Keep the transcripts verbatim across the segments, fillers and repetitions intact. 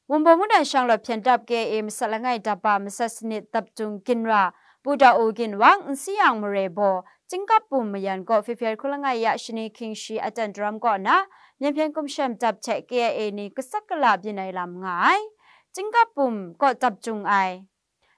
Wunpawng mungdan shanglawt hpyen dap K I A masat langai dap ba masat sanit dap jung ginra, Pu Daw U Ginwang, N C Yang Mare Baw, Chyinggap Bum Mayan kaw February hkun langai ya shani hkying shi atan daram kaw na, Myen Hpyen Gumshem Dap hte K I A ni kasak kala byin ai lam nga ai. Chyinggap Bum kaw dap jung ai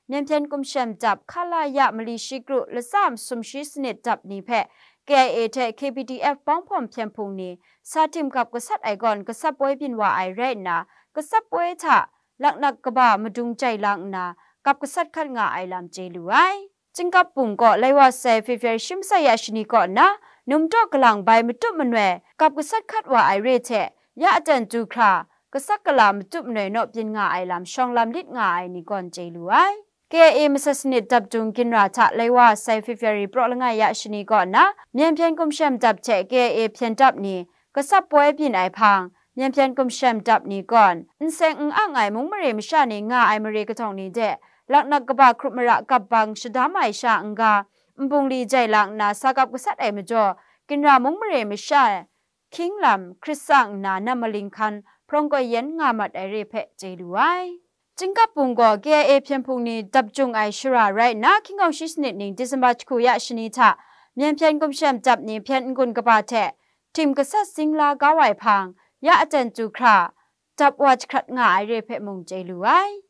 Myen Hpyen Gumshem Dap Khalaya mali shi kru latsa masum shi sanit dap ni hpe K I A hte K P D F bawng hpawm hpyen hpung ni sa tim gap gasat ai gawn gasat poi byin wa ai rai nna, gasat poi hta laknak kaba madung jai lang nna, gap gasat hkat nga ai lam chye lu ai. Chyinggap Bum kaw lai wa sai February shi masai ya shani kaw nna, num daw galang bai matup manoi gap gasat hkat wa ai re hte, ya atan du hkra, kasak kala matup manoi naw byin nga ai lam shawng lam lit nga ai ni gawn chye lu ai. K I A masat sanit dap jung ginra hta lai wa sai February praw langai ya shani kaw nna, Myen Hpyen Gumshem Dap hte K I A hpyen dap ni gasat poi byin ai hpang, Myen Hpyen Gumshem Dap ni gawn n seng n ang ai mung mare masha ni nga ai mare kahtawng ni de, laknak kaba hkrup mara gap bang shadam ai sha n-ga, n bungli jai lang nna sa gap gasat ai majaw, ginra mung mare masha hkying lam hkrit tsang nna nam maling hkan hprawng koi yen nga mat ai re hpe chye lu ai. Chyinggap Bum gaw K I A hpyen hpung ni dap jung ai shara rai nna, hkying hkawng shi sanit ning December jahku ya shani hta, Myen Hpyen Gumshem Dap ni hpyen n-gun kaba hte tim gasat zing la kau ai hpang, ya atan du hkra, dap wa jahkrat nga ai re hpe mung chye lu ai.